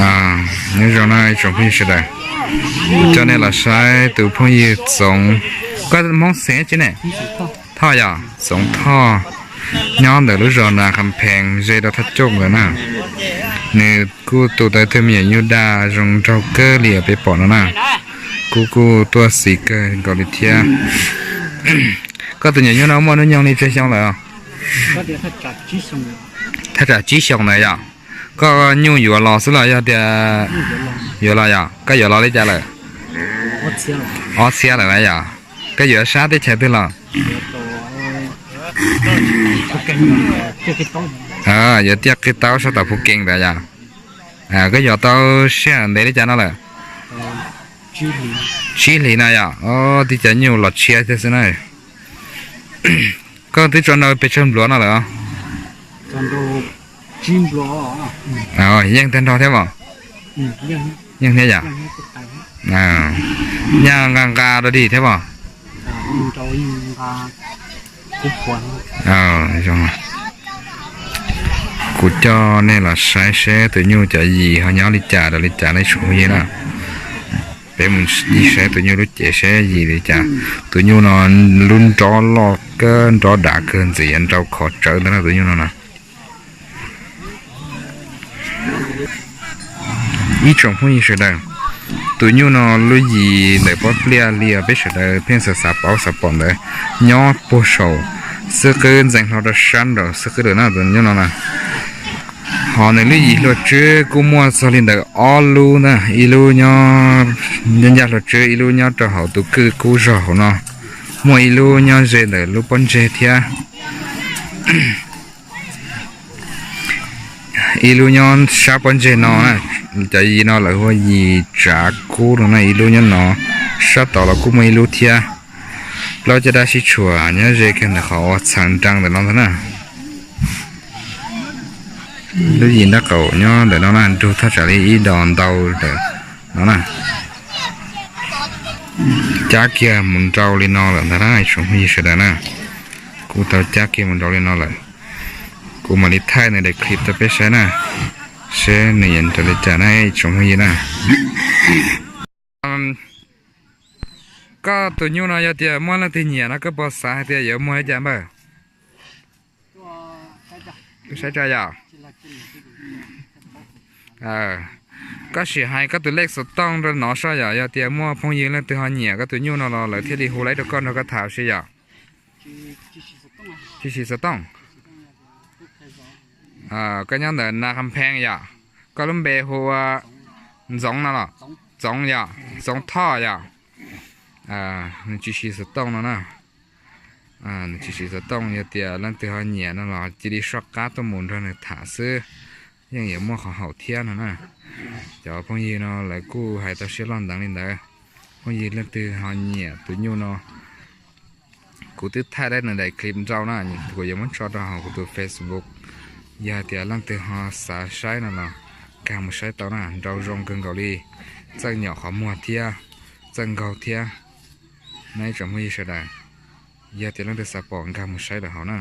Nyob zoo na ib tsoom phooj ywg sawv daws, coj nej los saib tus phooj ywg Txoov, koj Hmoob xeem tsi ne? Thoj yom, Txoov Thoj, nyob ntawm lub zos Nas Kham Phees ze rau Thaj Cooj ntawd na. Nws kuj tu tau tus me nyuam nyuj daj zoo nraug kawg li peb pom no na. Kuj kuj tuaj xis kawg nkaus li thiab. Koj tus nyuam nyuj no muaj hnub nyoog li tsawg xyoo lawm? Thaj tsam tsib xyoos ntawd yom. Koj nyuj yuav los xwb los yog tias yuav los yom? Koj yuav los li cas lawm? Ob txhiab lawm na yom. Koj yuav sab teb chaws twg los? Yuav tiaj qig taub sab tom Phuv Kees ntawd yom. Koj yuav tau sij hawm ntev li cas no lawm? Tsib hlis no yom. Tib cov nyuj los tshiab thiab xwb na. Koj twb tso nrau pes tsawg npluav no lawm? Yeej tag nrho thiab os? Yeej thiab yom. Nyaj nqa nqa dog dig thiab os? Kuv coj nej los saib seb tus nyuj cov yim ho nyob li cas rau li cas na ib tsoom phooj ywg na. Peb mus ncig saib tus nyuj lub cev seb yim li cas. Tus nyuj no lub nrob loj kawg, nrob dav kawg ntxiv, nrau khov tsawv ntag na tus nyuj no na. Ib tsoom phooj ywg sawv daws, tus nyuj no lub yim ntawm pob pliaj li peb sawv daws pheej xav xav paub xav pom ntawd nyob puag saum xwb qwb ntxeev hlo rau sab nraum xwb qwb lawm na tus nyuj no na. Ho nws lub yim hlua tswb kuj muaj txog li ntawm ob lub na, ib lub nyob ncaj hlua tswb, ib lub nyob rau hauv tus kwj kub zog hauv no, muaj ib lub nyob ze ntawm lub pob ntseg thiab. Ib lub nyob sab pob ntseg no na, cov yim no lawv hu ua yim tsav kub no na, ib lub nyob no, sab tod los kuj muaj ib lub thiab. Plaub caj dab sib tshuam nyob ze kiag ntawm qhov uas txheem nree ntawm no ntag na. Lub yim nraub qaum nyob ntawm no na, nrug thaj tsam li ib dos ntau ntawm no na. Cab kiag mus nrau li no lawm ntag na ib tsoom phooj ywg sawv daws na. Kuj tau cab kiag mus nrau li no lawm. Kuv mam li thaij nws daim clip rau peb saib na, seb nws yuav nrau li cas na ib tsoom phooj ywg na. Koj tus nyuj no yog tias muaj leej twg nyiam no koj puas xav hais tias yuav muag li cas npawg? Saib tso yom. Koj sim hais koj tus lej xov tooj rau no soj yom, yog tias muaj phooj ywg leej twg ho nyiam koj tus nyuj no los lawv thiaj li hu laiv rau koj nrog koj tham ua si yom. Tsis siv xov tooj. Koj nyob ntawm Nas Kham Phees yom. Koj lub npe hu ua Ntxoov no los? Txoov yom, Txoov Thoj yom. Nws tsis siv xov tooj no na. Nws tsis siv xov tooj, yog tias leej twg ho nyiam no los cia li soj qab tuaj mus nrog nws tham xwb, yeej yuav muaj qhov haum thiab no na. Cov phooj ywg no lawv kuj hais tau siab loj ntev li ntawd. Phooj ywg leej twg ho nyiam tus nyuj no, kuv twb thaij tau nws daim clip nrau na, kuv yuav muab tso rau hauv kuv tus Facebook. Yog hais tias leej twg ho xav saib no los kag mus saib tau na, nrau zoo kawg nkaus li, txawj nyom qhov muag thiab, txawj nkaug thiab. Nej ib tsoom phooj ywg sawv daws, yog tias leej twg xav pom nkag mus saib lawm hauv na.